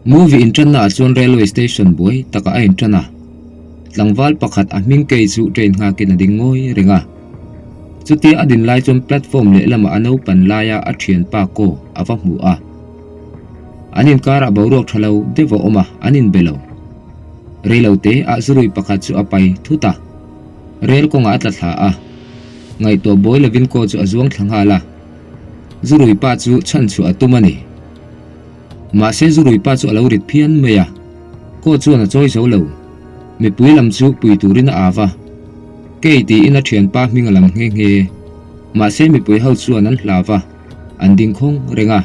Movie inṭanna ah chuan railway station buai takah a inṭan a, tlangval pakhat a hming kei chu train nghakin a ding ngawi reng a. Chutia a din lai chuan platform lehlamah a naupan laia a thianpa kaw a va hmu a. An inkarah boruak tha lo deuh a awm a, an inbe lo. Reilo te ah zurui pakhat chu a pai thut a, rel kawngah a tla thla a. Ngaihtuah buai lovin kaw chu a zuang thla nghal a, zurui pa chu chhan chhuah a tum a ni. Mahse zurui pa chu a lo rit phian mai a, kaw chuan a chawi zo lo. Mipui lam chu pui turin a av a, Kei tiin a thianpa hming a lam nghe nghe. Mahse mipui ho chuan an hlav a, an ding khawng reng a.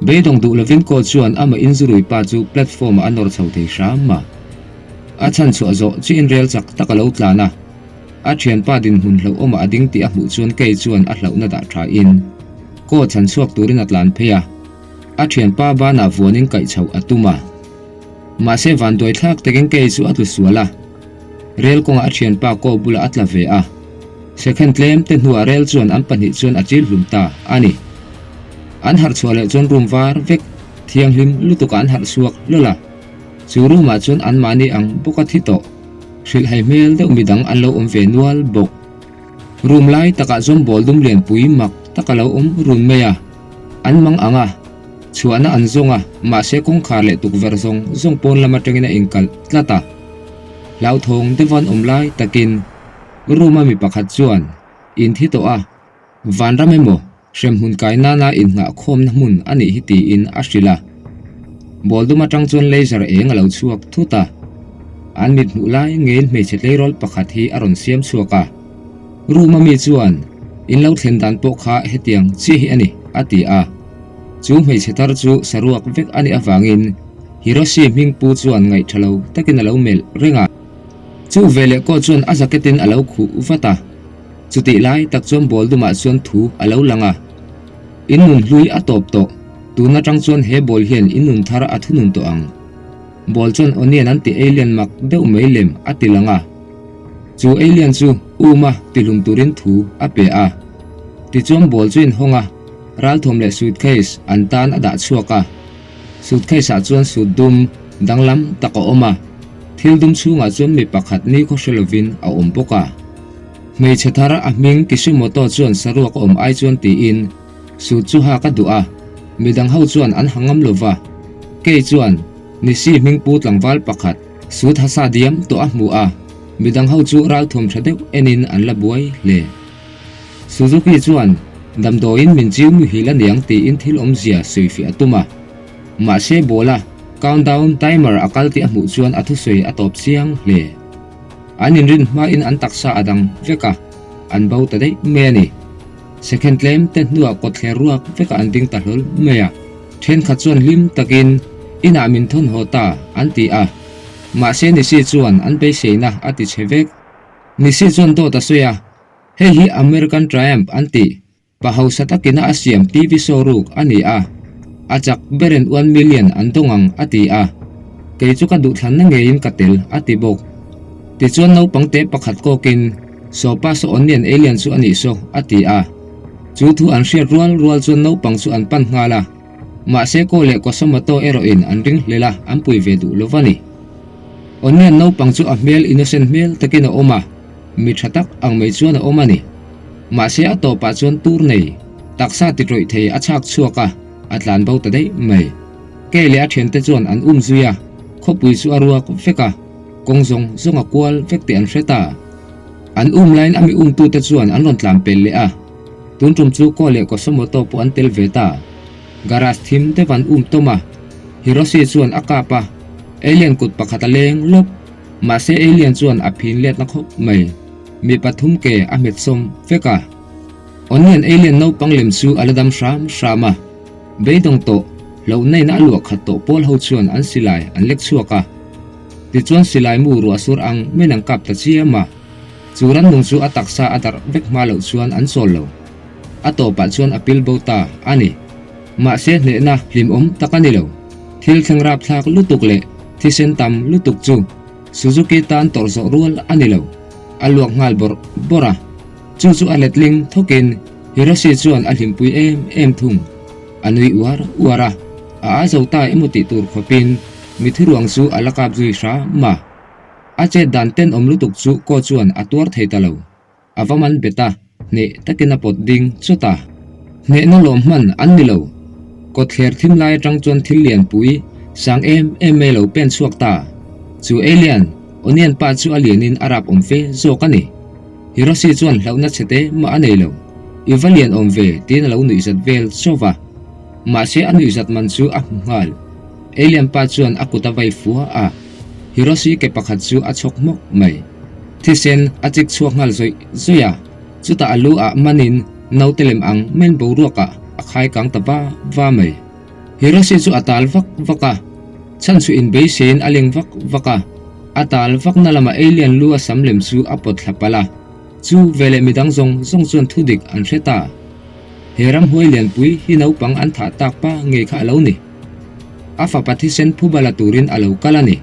Beidawng duh lovin kaw chuan amah inzurui pa chu platform ah a nawr chho thei hram a. A chhan chhuah zawh chu inrel chak tak a lo tlan a. A thianpa dinhmun hlauhawmah a ding tih a hmuh chuan kei chuan a hlauhna dah tha in kaw chhan chhuak turin a tlan phei a. A thianpa banah vuanin kaih chhoh a tum a. Mahse vanduai thlak takin kei chu a tlu sual a. Rel kawngah a thianpa kaw bulah a tla ve a. Second tlem te hnuah rel chuan an pahnih chuan a chil hlum ta a ni. An harh chhuah leh chuan room var vek thianghlim lutukah an harh chhuak hlawl a. Chu room ah chuan anmahni ang bawk a thi tawh. Hrilhhai hmel deuh midang an lo awm ve nual bawk. Room lai takah chuan ball dum lianpui mak tak a lo awm run mai a. An mang ang a, chhuahna an zawng a, mahse kawngkhar leh tukverh zawng zawng pawn lam atangin a inkalh tlat a. Hlauthawng deuh an awm lai takin room a mi pakhat chuan in thi tawh a, vanram emaw hremhmun kai nana innghah khawmna hmun a nih hi tiin a hrilh a. Ball dum atang chuan laser eng a lo chhuak thut a, an mit hmuh lai ngeiin hmeichhe tleirawl pakhat hi a rawn siam chhuak a. Room a mi chuan in lo thlen dan pawh kha hetiang chiah hi a ni a ti a. Chu hmeichhe thar chu saruak vek a nih avangin Hiroshi hming pu chuan ngaihtha lo takin a lo melh reng a. Chu veleh kaw chuan a jacket in a lo khuh vat a. Chutih lai tak chuan ball dumah chuan thu a lo lang a. In nun hlui a tawp tawh, tun atang chuan he ball hian in nun thar a thunun tawh ang. Ball chuan onion an ti alien mak deuh mai lem a ti lang a. Chu alien chu uma tihlum turin thu a pe a. Tichuan ball chu inhawng a, ralthawm leh suitcase an tan a dah chhuak a. Suitcase ah chuan suit dum danglam tak a awm a, thil dum chhungah chuan mi pakhat ni khaw hre lovin a awm bawk a. Hmeichhe thar a hming Kishimoto chuan saruak a awm ai chuan tiin suit chu hak a duh a, midang ho chuan an ha ngam lova. Kei chuan Nisi hming pu tlangval pakhat suit hasa diam tawh a hmu a, midang ho chu ralthuam tha deuh enin an la buai hle. Suzuki chuan damdawiin min chiu muhil aniang tiin thil awmzia sawifiah a tum a. Mahse ball-a countdown timer a kal tih a hmuh chuan a thusawi a tawp chiang hle. An inrin hmain an taksa a dang vek a, an bo ta daih mai a ni. Second tlem te hnuah kawtthler ruak vekah an ding ta hlawl mai a. Thenkhat chuan hlim takin inah min thawn haw ta an ti a. Mahse Nisi chuan an beiseina a ti chhe vek. Nisi chuan dawt a sawi a, Hei hi American Triumph an tih, pa hausa takina a siam TV show ruk a ni a, a chak berin 1 million an dawng ang a ti a, kei chu ka duhthlanna ngeiin ka tel a ti bawk. Tichuan naupang te pakhat kawkin, Saw pa saw onion alien chu a nih saw a ti a. Chu thu an hriat rual rual chuan naupang chu an pan nghal a, mahse Ko leh Kosomoto erawhin an ring hlel a, an pui ve duh lo va ni. Onion naupang chu a hmel innocent hmel takin a awm a, mi tha tak ang mai chuan a awm a ni. Mahse a tawpah chuan tur nei, taksa ti tawih thei a chhak chhuak a, a tlan bo ta daih mai. Kei leh a thiante chuan an um zui a, khawpui chu a ruak vek a, kawng zawng zawng a kual vek tih an hre ta. An um laiin a mi umtute chuan an rawn tlan pel leh a, tun tum chu Ko leh Kosomoto pawh an tel ve ta. Garage thim deuh an um tawm a, Hiroshi chuan a kap a, alien kut pakhat a leng lawp. Mahse alien chuan a phin letna khawp mai, mi pathum ke a hmet sawm vek a. Onion alien naupang lem chu a la dam hram hram a, beidawng tawh hlauhna in a luah khat tawh pawl ho chuan an silai an lek chhuak a. Tichuan silai mu ruah sur ang men an kap ta chiam a, chu rannung chu a taksa a darh vek hma loh chuan an chawl lo. A tawpah chuan a pil bo ta a ni. Mahse hnehna hlimawm tak a ni lo. Thil thleng rapthlak lutuk leh thisen tam lutuk chu Suzuki tan tawrh zawh rual a ni lo. A luak nghal bawrh bawrh a. Chu chu a letling thawkin Hiroshi chuan a hlimpui em em thung. A nui uar uar a. A a zo ta emaw tih tur khawpin mithi ruang chu a la kap zui hram a. A chet dan tenawm lutuk chu Ko chuan a tuar thei ta lo. A va man bet a, hneh takin a pawt ding chawt a. Hnehna lawm hman an ni lo. Kawtthler thim lai atang chuan thil lian pui sang em em mai lo pen chhuak ta. Chu alien, Onion pa chu a lianin a rap awm fe zawk a ni. Hiroshi chuan hlauhna chhete mah a nei lo. I va lian awm ve tiin a lo nuihzat vel chauh va. Mahse a nuihzat man chu a hmu nghal. Alien pa chuan a kut a vai fua a, Hiroshi ke pakhat chu a chhawk hmawk mai. Thisen a chik chhuak nghal zawih zawih a, chutah a lu ah manin naute lem ang main boruak ah a khai kang ta va va mai. Hiroshi chu a tal vak vak a, chhan chu inbeiseiin a leng vak vak a, a tal vakna lama alien lu a sam lem chu a pawt thla palh a, chu veleh midang zawng zawng chuan thudik an hre ta. He ramhuai lianpui hi naupang an thah tak pa ngei kha a lo ni. A fapa thisen phuba la turin a lo kal a ni.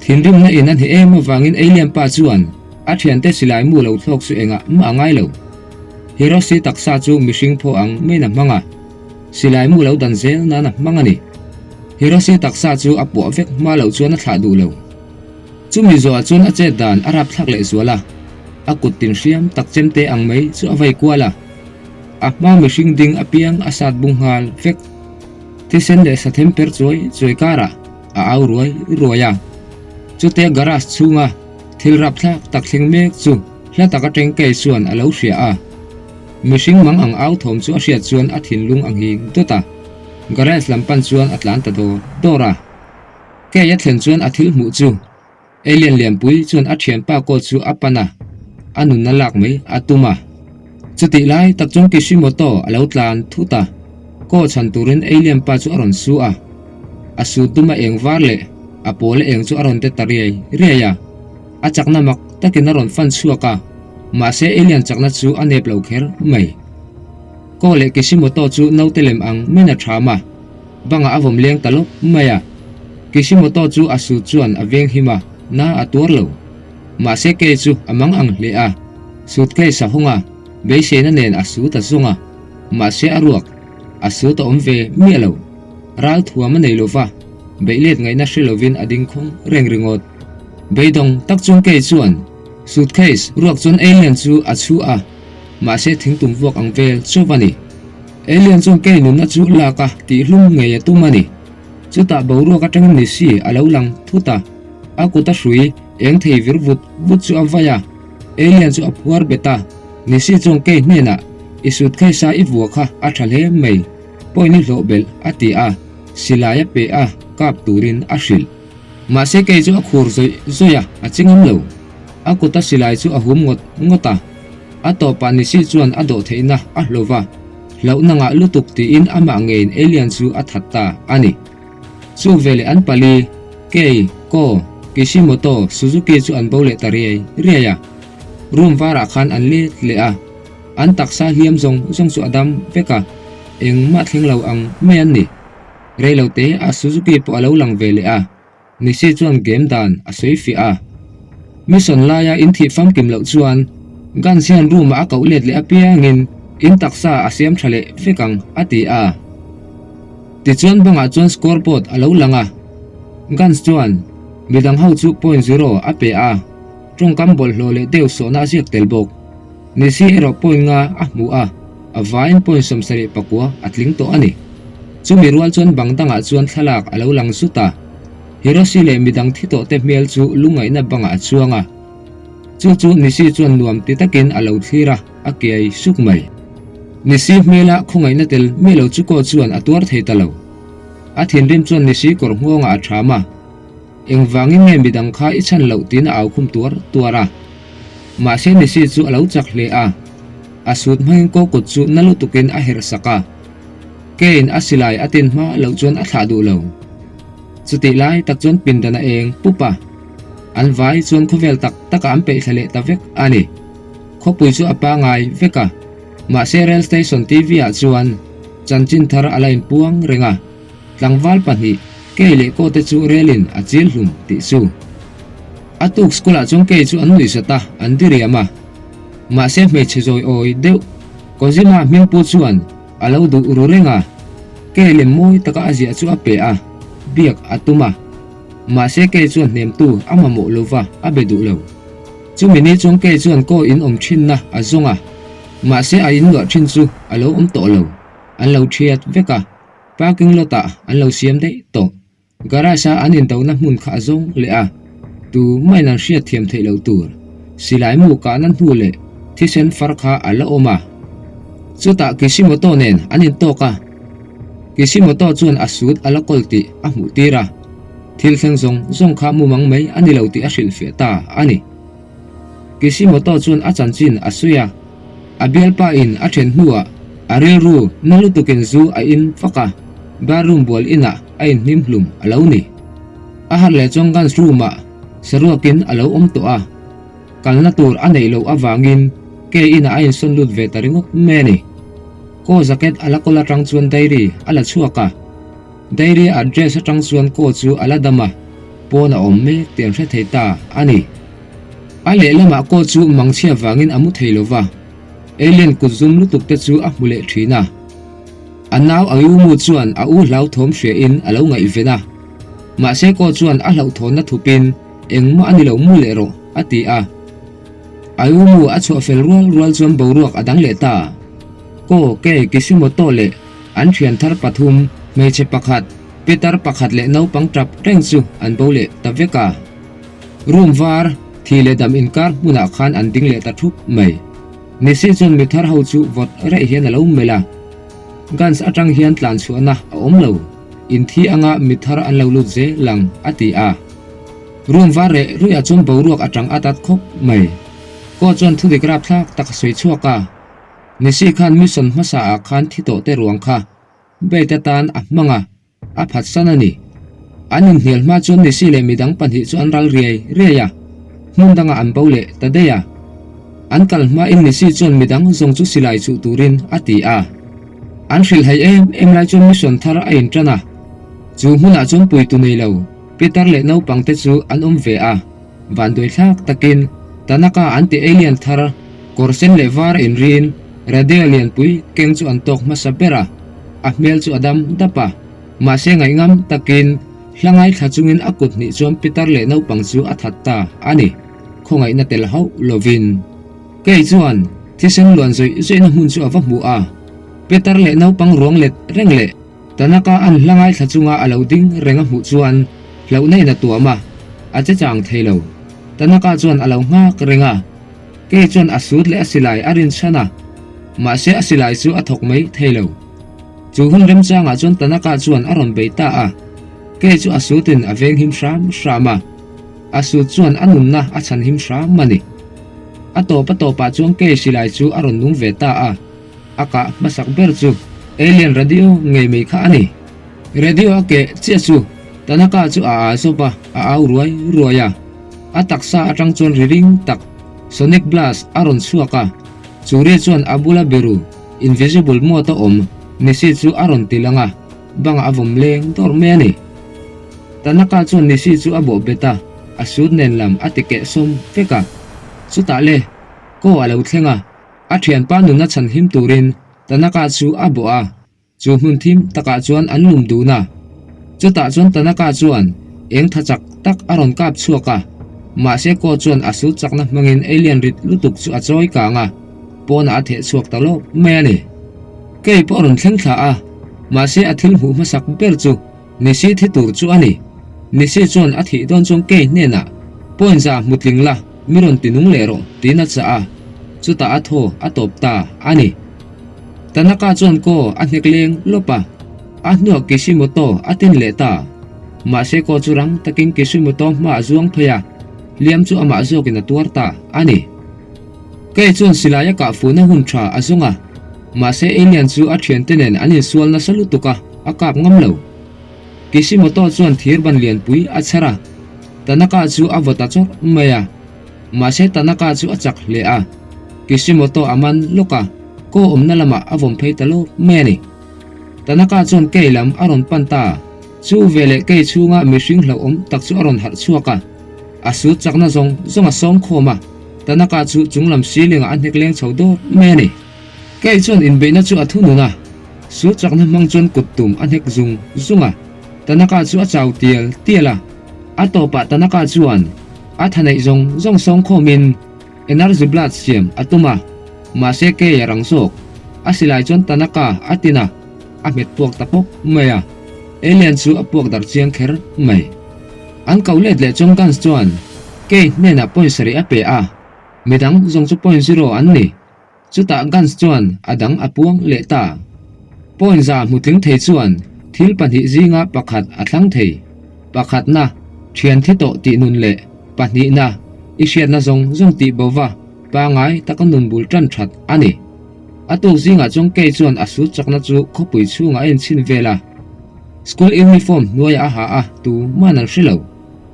Thinrimna in a hne em avangin Alien pa chuan a thiante silai mu lo thlawk chu engah mah a ngai lo. Hiroshi taksa chu mihring phaw ang maiin a hmang a, silai mu lo dan zel nan a hmang a ni. Hiroshi taksa chu a puah vek hma loh chuan a thlah duh lo. Chumi zawhah chuan a chet dan a rapthlak leh zual a, a kut tin hriam tak chemte ang mai chu a vei kual a, a hma mihring ding apiang a sat bung nghal vek. Thisen leh sathem per chuai chuai karah a au ruai ruai a. Chutia garage chhunga thil rapthlak tak thleng mek chu hla taka tengkei chuan a lo hria a. Mihring mang ang au thawm chu a hriat chuan a thinlung a nghing dawt a, garage lam pan chuan a tlan ta dawr dawr a. Kei a thlen chuan a thil hmuh chu Alien lianpui chuan a thianpa kaw chu a pan a, a nunna lak mai a tum a. Chutih lai tak chuan Kishimoto a lo tlan thut a, kaw chhan turin Alien pa chu a rawn su a. A su tum a eng var leh a pawl a eng chu a rawn te ta riai riai a. A chakna mak takin a rawn fan chhuak a, mahse Alien chakna chu a nep lo kher mai. Kaw leh Kishimoto chu naute lem ang maiin a tham a. Bangah a vawm leng ta lawp mai a. Kishimoto chu a su chuan a veng him a, na a tuar lo. Mahse kei chu a mang ang hle a, suitcase a hawng a, beiseina nen a su ta zawng a. Mahse a ruak, a su ta awm ve miah lo. Ral thuam a nei lo va, beih let ngaihna hre lovin a ding khawng reng ringawt. Beidawng tak chuan kei chuan suitcase ruak chuan alien chu a chhu a, mahse thingtum vuak ang vel chauh a ni. Alien chuan kei nunna chu lak a tihhlum ngei a tum a ni. Chutah boruak atangin Nisi a lo lang thut a, a kut a hrui eng thei vir vut vut chu a vai a. Alien chu a phuar bet a, Nisi chuan kei hnenah, I suitcase a i vua kha a tha hle mai, point i hlawh belh a ti a, silai a pe a, kap turin a hrilh. Mahse kei chu a khur zawih zawih a, a chi ngam lo. A kut a silai chu a hum ngawt ngawt a. A tawpah Nisi chuan a dawh theihna a hlo va, hlauhna ngah lutuk tiin amah ngeiin alien chu a that ta a ni. Chu veleh an pali, Kei, Ko, Kishimoto, Suzuki chu an bo leh ta riai riai a. Room varah khan an let leh a, an taksa hliam zawng zawng chu a dam vek a, engmah thleng lo ang mai an ni. Reilote a Suzuki pawh a lo lang ve leh a. Nisi chuan game dan a sawi fiah a. Mission laia in thih famkim loh chuan Guns hian room ah a koh let leh apiangin in taksa a siam tha leh vek ang a ti a. Tichuan bangah chuan scoreboard a lo lang a. Guns chuan midang ho chu point zero a pe a, tawngkam bawlhhlawh leh deuh sawhna a ziak tel bawk. Nisi erawh point nga a hmu a, a vaiin point 79 a tling tawh a ni. Chumi rual chuan bang dangah chuan thlalak a lo lang zut a, Hiroshi leh midang thi tawh te hmel chu lungaihna bangah a chuang a. Chu chu Nisi chuan nuam ti takin a lo thlir a, a kiai suk mai. Nisi hmela khawngaihna tel miah lo chu kaw chuan a tuar thei ta lo. A thinrim chuan Nisi kawr nghawngah a ṭham a. Engvangin nge midang kha i chhan loh tiin a au khum tuar tuar a. Mahse Nisi chu a lo chak hle a. A sut hmangin kaw kut chu na lutukin a herh sak a. Kane a silai a tin hma loh chuan a thlah duh lo. Chutih lai tak chuan pindan a eng pup a. An vai chuan khawvel tak taka an peih thla leh ta vek a ni. Khawpui chu a pangai vek a. Mahse rail station TV ah chuan chanchin thar a la inpuang reng a. Tlangval pahnih, Kei leh Kaw te chu relin a chil hlum tih chu. A tuk school ah chuan Kei chu an nuih sat a, an diriam a. Mahse hmeichhe zawi awi deuh Kozima hmingpu chuan a lo duh ru reng a. Kei lem mawi taka a ziah chu a pe a, biak a tum a. Mahse kei chuan hnemtu a mamawh lova a be duh lo. Chumi ni chuan kei chuan kaw in awm thinna a zawng a, mahse a inluah thin chu a lo awm tawh lo. An lo thiat vek a, parking lot ah an lo siam daih tawh. Garage a an indona hmun kha a zawng leh a, tu mahin an hriat thiam theih loh tur silai mu kahna hnu leh thisen far kha a la awm a. Chutah Kishimoto nen an intawk a, Kishimoto chuan a sut a la kawl tih a hmuh tir a, thil thleng zawng zawng kha mumang mai a ni lo tih a hrilhfiah ta a ni. Kishimoto chuan a chanchin a sawi a, a bialpa in a then hnuah a rilru na lutukin zu a in vak a, bathroom bual inah a inhnim hlum a lo ni. A harh leh chuan guns room ah saruakin a lo awm tawh a, kalna tur a neih loh avangin ke inah a insawn lut ve ta ringawt mai a ni. Kaw jacket a la kawl atang chuan diary a la chhuak a, diary address atang chuan kaw chu a la dam a, pawn a awm mek tih an hre thei ta a ni. A lehlamah kaw chu mangchhia vangin a mu thei lo va, alien kut zum lutuk te chu a hmu leh thin a. A nau Ayumu chuan a u hlauthawm hriain a lo ngaihven a, mahse kaw chuan a hlauhthawnna thupin engmah a ni lo mu leh rawh a ti a. Ayumu a chhuah fel rual rual chuan boruak a dang leh ta. Kaw, Kei, Kishimoto leh an thian thar pathum, hmeichhe pakhat, pitar pakhat leh naupang tap reng chu an bo leh ta vek a. Room var, thi leh dam inkar hmunah khan an ding leh ta thup mai. Nisi chuan mi thar ho chu vawt reh hian a lo melh a. Guns atang hian tlan chhuahna a awm lo, inthi anga mi thar an lo lut zel ang, a ti a. Room var reh ruihah chuan boruak a tang at at khawp mai. Kaw chuan thudik rapthlak tak a sawi chhuak a. Nisi khan mission hmasa ah khan thi tawh te ruang kha bait atan a hmang a. A phatsan a ni. An inhnial hma chuan Nisi leh midang pahnih chu an ral riai riai a, hmun dangah an bo leh ta daih a. An kal hmain Nisi chuan midang zawng chu silai chuh turin a ti a. An hrilhhai em em lai chuan mission thar a intan a. Chu hmunah chuan puitu nei lo Peter leh naupangte chu an awm ve a. Vanduaithlak takin Tanaka an ti alien thar kawr sen leh var inrin radio lianpui keng chu an tawk hmasa ber a, a hmel chu a dam dap a. Mahse ngaihngam takin hla ngaithla chungin a kut hnih chuan pitar leh naupang chu a that ta a ni. Khawngaihna tel hauh lovin Kei chuan thisen luan zawih zawihna hmun chu a va hmu a, pitar leh naupang ruang let reng leh Tanaka an hla ngaithla chunga a lo ding reng a hmuh chuan hlauhna in a tuam a, a che chang thei lo. Tanaka chuan a lo nghak reng a, Kei chuan a sut leh a silai a rin chhan a, mahse a silai chu a thawk mai thei lo. Chu hun remchangah chuan Tanaka chuan a rawn bei ta a, Kei chu a sutin a veng him hram hram a, a sut chuan a nunna a chhan him hram a ni. A tawp a tawpah chuan Kei silai chu a rawn nung ve ta a. A kah hmasak ber chu Alien radio ngei mai kha a ni. Radio a keh chiah chu Tanaka chu a aa zawp a, a au ruai ruai a. A taksa atang chuan ri ring tak Sonic Blast a rawn chhuak a, chu ri chuan a bula biru Invisible mode a awm Nisi chu a rawn ti lang a, bangah a vawm leng dawr mai a ni. Tanaka chuan Nisi chu a bawh bet a, a sut nen lam a ti keh sawm vek a. Chutah le, Ko a lo thleng a. A thianpa nunna chhan him turin Tanaka chu a bawh a, chu hmun thim takah chuan an lum dun a. Chutah chuan Tanaka chuan eng tha chak tak a rawn kap chhuak a, mahse Ko chuan a sut chakna hmangin alien rit lutuk chu a chawi kang a, pawnah a theh chhuak ta lawk mai a ni. Kei pawh a rawn thleng thla a, mahse a thil hmuh hmasak ber chu Nisi thi tur chu a ni. Nisi chuan a thih dawn chuan Kei hnenah, Point za hmu tling la, mi rawn ti nung leh rawh, tiin a chah a. Chutah a thaw a tawp ta a ni. Tanaka chuan Ko a hnek leng lawp a, a hnuah Kishimoto a tin leh ta. Mahse Ko chu rang takin Kishimoto hmaah a zuang phei a, hliam chu amah zawkin a tuar ta a ni. Kei chuan silai a kah fuhna hun tha a zawng a, mahse Alien chu a thiante nen an insual nasa lutuk a, a kap ngam lo. Kishimoto chuan thir ban lianpui a chher a, Tanaka chu a vaw ta chawrh mai a. Mahse Tanaka chu a chak hle a, Kishimoto a man lawk a, kaw awmna lamah a vawm phei ta lawk mai a ni. Tanaka chuan kei lam a rawn pan ta, chu veleh kei chhunga mihring hlauhawm tak chu a rawn harh chhuak a, a sut chakna zawng zawng a sawm khawm a, Tanaka chu chunglam ceiling ah a hnek leng chho dawt mai a ni. Kei chuan inbeihna chu a thunun a. Su chakna hmang chuan kut tum a hnek zung zung a, Tanaka chu a chau tial tial a. A tawpah Tanaka chuan a tha neih zawng zawng sawngkhawmin Energy Blast siam a tum a, mahse kei a rang zawk. A silai chuan Tanaka a tin a, a hmet puak ta pawp mai a. Alien chu a puak darh chiang kher mai. An ko let leh chuan Guns chuan Kei hnenah point sarih a pe a, midang zawng chu point zero an ni. Chutah Guns chuan a dang a puang leh ta. Point za hmutling thei chuan thil pahnih zinga pakhat a thlang thei. Pakhatna, thian thi tawh tih nun leh pahnihna, i hriatna zawng zawng tih bo va pangai taka nun bul tan that a ni. A tuk zingah chuan Kay chuan a sut chakna chu khawpui chhungah a inchhin vel a. School uniform hnuaiah a ha a, tuman an hre lo.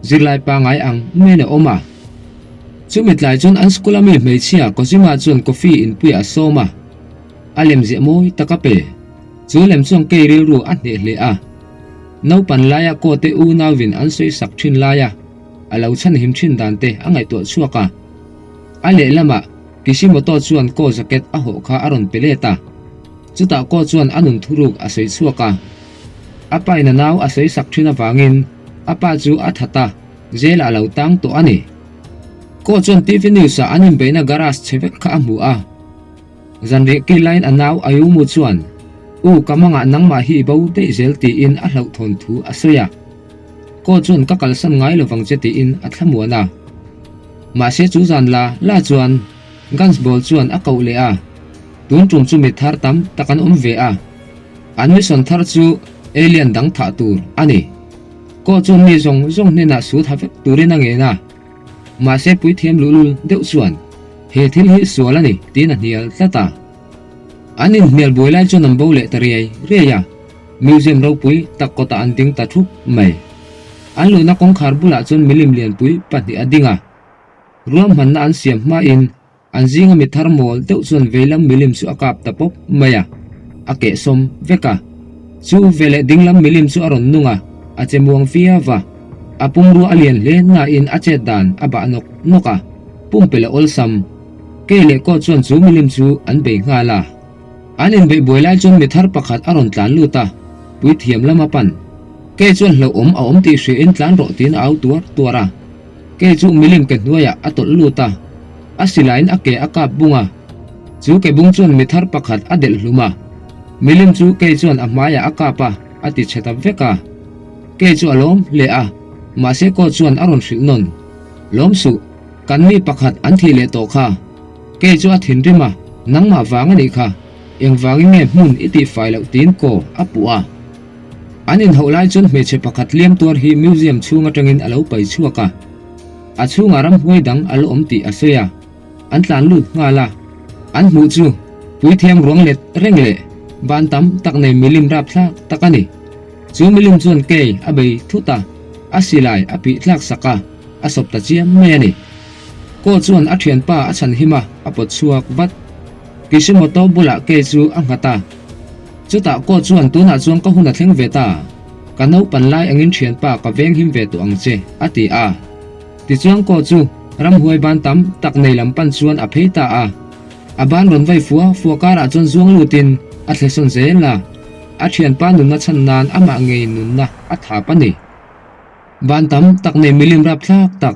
Zirlai pangai ang maiin a awm a. Chumi tlai chuan an school a mi hmeichhia Kozima chuan coffee inpuiah a sawm a. A lem ziah mawi tak a pe. Chu lem chuan Kay rilru a hneh hle a. Naupan laia kaw te unauvin an sawi sak thin laia a lo chhanhim thin dan te a ngaihtuah chhuak a. A lehlamah Kishimoto chuan kaw jacket a hawh kha a rawn pe let a. Chutah kaw chuan a nun thuruk a sawi chhuak a. A pa in a nau a sawi sak thin avangin a pa chu a that a, jail ah a lo tang tawh a ni. Kaw chuan TV news ah an inbeihna garage chhe vek kha a hmu a. Zanriah kil laiin a nau Ayumu chuan, U, ka mangah nangmah hi i bo daih zel tiin a hlauhthawn thu a sawi a. Kaw chuan ka kalsan ngai lovang che tiin a thlamuan a. Mahse chu zan la la chuan Guns ball chuan a koh leh a, tun tum chu mi thar tam tak an awm ve a. An mission thar chu alien dang thah tur a ni. Kaw chuan mi zawng zawng hnenah sut ha vek turin a ngen a. Mahse puithiam luhlul deuh chuan he thil hi sual a ni tiin a hnial tlat a. An inhnial buai lai chuan an bo leh ta riai riai a, museum ropui tak kawtah an ding ta thup mai. An luhna kawngkhar bulah chuan milim lianpui pahnih a ding a. Ruahmanna an siam hmain An zinga mi thar mawl deuh chuan veilam milim chu a kap ta pawp mai a, a kehsawm vek a. Chu veleh dinglam milim chu a rawn nung a, a che muang viau a. A pumrua a lian hle nain a chet dan a bah nawk nawk a, pumpelh a awlsam. Kei leh Kaw chuan chu milim chu an bei nghal a. An inbeih buai lai chuan mi thar pakhat a rawn tlan lut a, puithiam lam a pan. Kei chuan hlauhawm a awm tih hriain tlan rawh tiin a au tuar tuar a. Kei chu milim ke hnuaiah a tawlh lut a, a silaiin a ke a kap bung a. Chu ke bung chuan mi thar pakhat a delh hlum a. Milim chu kei chuan a hmaiah a kap a, a ti chhe ta vek a. Kei chu a lawm hle a, mahse kaw chuan a rawn hrilh nawn. Lawm suh, kan mi pakhat an thih leh tawh kha. Kei chu a thinrim a, nangmah vang a nih kha, engvangin nge hmun i tihfai loh tiin kaw a puh a. An inhauh lai chuan hmeichhe pakhat liam tuar hi museum chhung atangin a lo pai chhuak a, a chhungah ramhuai dang a la awm tih a sawi a, an tlan lut nghal a. An hmuh chu puithiam ruang let reng leh ban tam tak nei milim rapthlak tak a ni. Chu milim chuan kei a bei thut a, a silai a pih tlak sak a, a sawp ta chiam mai a ni. Kaw chuan a thianpa a chhan him a, a pawt chhuak vat. Kishimoto bulah kei chu a nghat a. Chutah Kaw chuan tunah chuan ka hun a thleng ve ta, ka naupan lai angin thianpa ka veng him ve tawh ang che, a ti a. Tichuan Kaw chu ramhuai ban tam tak nei lam pan chuan a phei ta a. A ban rawn vai fua fua karah chuan zuang lutin a thlesawn zel a, a thianpa nunna chhan nan amah ngei nunna a thap a ni. Ban tam tak nei milim rapthlak tak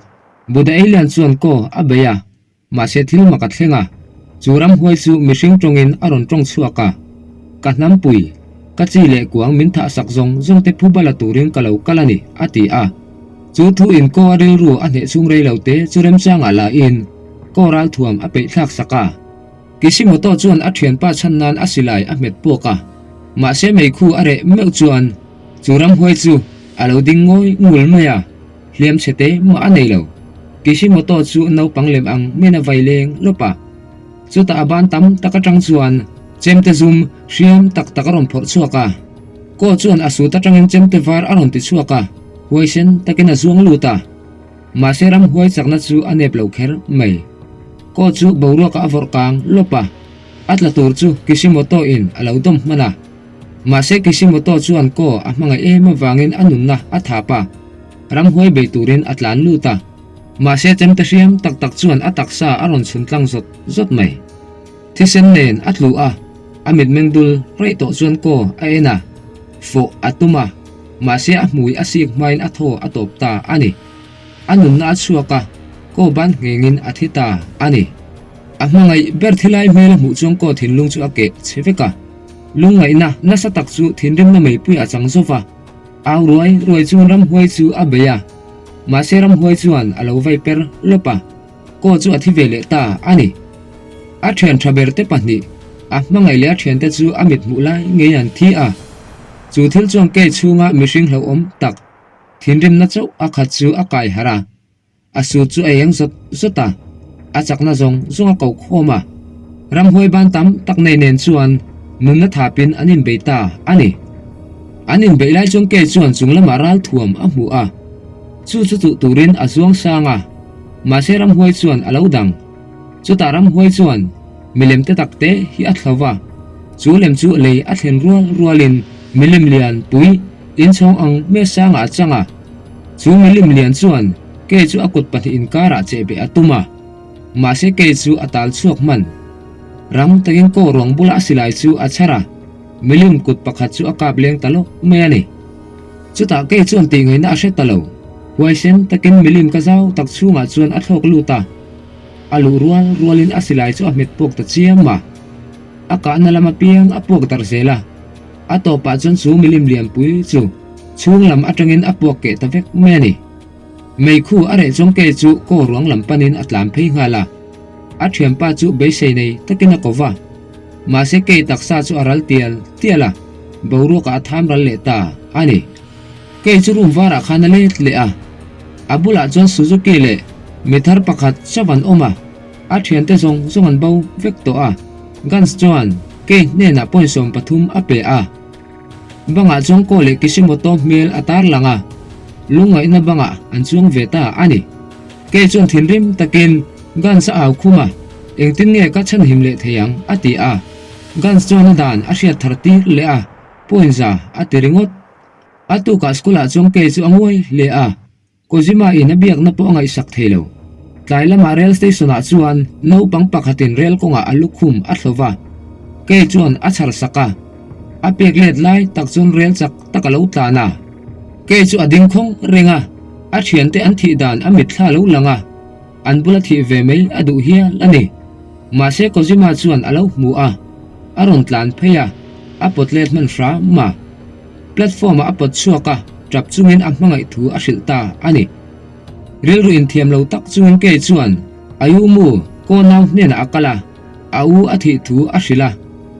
Buddha Alien chuan Kaw a bei a. Mahse thil mak a thleng a, chu ramhuai chu mihring tawngin a rawn tawng chhuak a, Ka hnampui, ka chi leh kuang min thah sak zawng zawng te phu bala turin ka lo kal a ni, a ti a. Chu thu in Kaw a rilru a hneh chhung rei lo te chu remchangah la in Kaw ralthuam a peih thlak sak a. Kishimoto chuan a thianpa chhan nan a silai a hmet puak a, mahse meikhu a reh meuh chuan chu ramhuai chu a lo ding ngawi ngul mai a. Hliam chhe te mah a nei lo. Kishimoto chu naupang lem ang men a vai leng lawp a. Chutah a ban tam tak atang chuan chemte zum hriam tak tak a rawn phawrh chhuak a. Kaw chuan a sut atangin chemte var a rawn ti chhuak a, huaisen takin a zuang lut a. Mahse ramhuai chakna chu a nep lo kher mai. Kaw chu boruakah a vawrh kang lawp a, a tla tur chu Kishimoto in a lo dawm hman a. Mahse Kishimoto chuan Ko a hmangaih em avangin a nunna a thap a, ramhuai bei turin a tlan lut a. Mahse chemte hriam tak tak chuan a taksa a rawn chhun tlang zawt zawt mai. Thisen nen a tlu a, A mitmeng dul raih tawh chuan kaw a en a, fawh a tum a, mahse a hmui a sik hmain a thaw a tawp ta a ni. A nunna a chhuak a, kaw ban nghengin a thi ta a ni. A hmangaih ber thilai hmel a hmuh chuan kaw thinlung chu a keh chhe vek a. Lungngaihna nasa tak chu thinrimna meipui a chang zauh va, au ruai ruai chuan ramhuai chu a bei a, mahse ramhuai chuan a lo vai per lawp a, kaw chu a thi ve leh ta a ni. A thian tha ber te pahnih, a hmangaih leh a thiante chu a mit hmuh lai ngei an thi a, chu thil chuan kei chhunga mihring hlauhawm tak thinrimna chauh a khat chu a kai harh a. A su chu a eng zawt zawt a, a chakna zawng zawng a ko khawm a. Ramhuai ban tam tak nei nen chuan nunna thapin an inbei ta a ni. An inbeih lai chuan kei chuan chung lamah ral thuam a hmu a, chu chu tuh turin a zuang sang a, mahse ramhuai chuan a lo dang. Chutah ramhuai chuan milem te tak te hi a thlo va, chu lem chu lei a thlen rual rualin milem lian pui inchhawng ang hmel sangah a chang a. Chu milim lian chuan kei chu a kut pahnih inkarah chehbeh a tum a, mahse kei chu a tal chhuak hman. Rang takin kaw ruang bula a silai chu a chhar a, milim kut pakhat chu a kap leng ta lawk mai a ni. Chutah kei chuan tihngaihna a hre ta lo, huaisen takin milim ka zau tak chhungah chuan a thlawk lut a, a luh rual rualin a silai chu a hmet puak ta chiam a, a kahna lam apiang a puak darh zel a. A tawpah chuan chu milim lianpui chu chhung lam atangin a puak keh ta vek mai a ni. Meikhu a reh chuan ke chu kaw ruang lam panin a tlan phei nghal a. A thianpa chu beisei nei takin a ko va. Mahse kei taksa chu a ral tial tial a, boruakah a tham ral leh ta a ni. Kei chu room varah khan a let leh a. A bulah chuan Suzuki leh mi thar pakhat chauh an awm a. A thiante zawng zawng an bo vek tawh a. Guns chuan Kei hnenah point 13 a pe a. Bangah chuan Ko leh Kishimoto hmel a tar lang a, lungngaihna bangah an chuang ve ta a ni. Kei chuan thinrim takin Guns a au khum a, engtin nge ka chhanhim leh thei ang a ti a. Guns chuan a dan a hriat thar tir leh a, point za a ti ringawt. A tukah school ah chuan Kei chu a nguai hle a. Kojima in a biakna pawh a ngaihsak thei lo. Tlai lamah rail station ah chuan naupang pakhatin rail kawngah a lukhum a thlo va, kei chuan a chhar sak a. A pek let lai tak chuan rail chak tak a lo tlan a. Kei chu a ding khawng reng a, a thiante an thih dan a mitthla lo lang a, an bula thih ve mai a duh hial a ni. Mahse Kojima chuan a lo hmu a, a rawn tlan phei a, a pawt let hman hram a. Platform-ah a pawt chhuak a, tap chungin a hmangaih thu a hrilh ta a ni. Rilru inthiam lo tak chungin Kei chuan Ayumu kaw nau hnenah a kal a, a u a thih thu a hrilh a.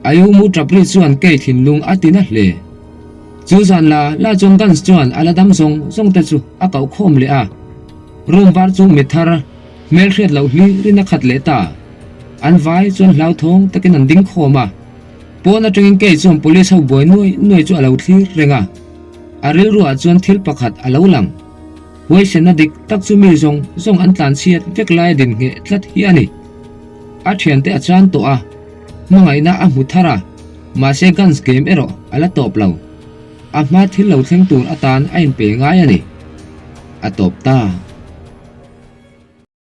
Ayumu tap ri chuan Kei thinlung a ti na hle. Chu zan la la chuan Guns chuan a la dam zawng zawng te chu a koh khawm leh a. Room var chu mi thar hmelhriat loh hlirin a khat leh ta. An vai chuan hlauthawng takin an ding khawm a. Pawn atangin kei chuan police ho buai nuai nuai chu a lo thlir reng a, a rilruah chuan thil pakhat a lo lang. Huaisenna dik tak chu mi zawng zawng an tlan chhiat vek laia din ngheh tlat hi a ni. A thiante a chan tawh a, hmangaihna a hmu thar a, mahse guns game erawh a la tawp lo. A hma thil lo thleng tur atan a inpe ngai a ni. A tawp ta.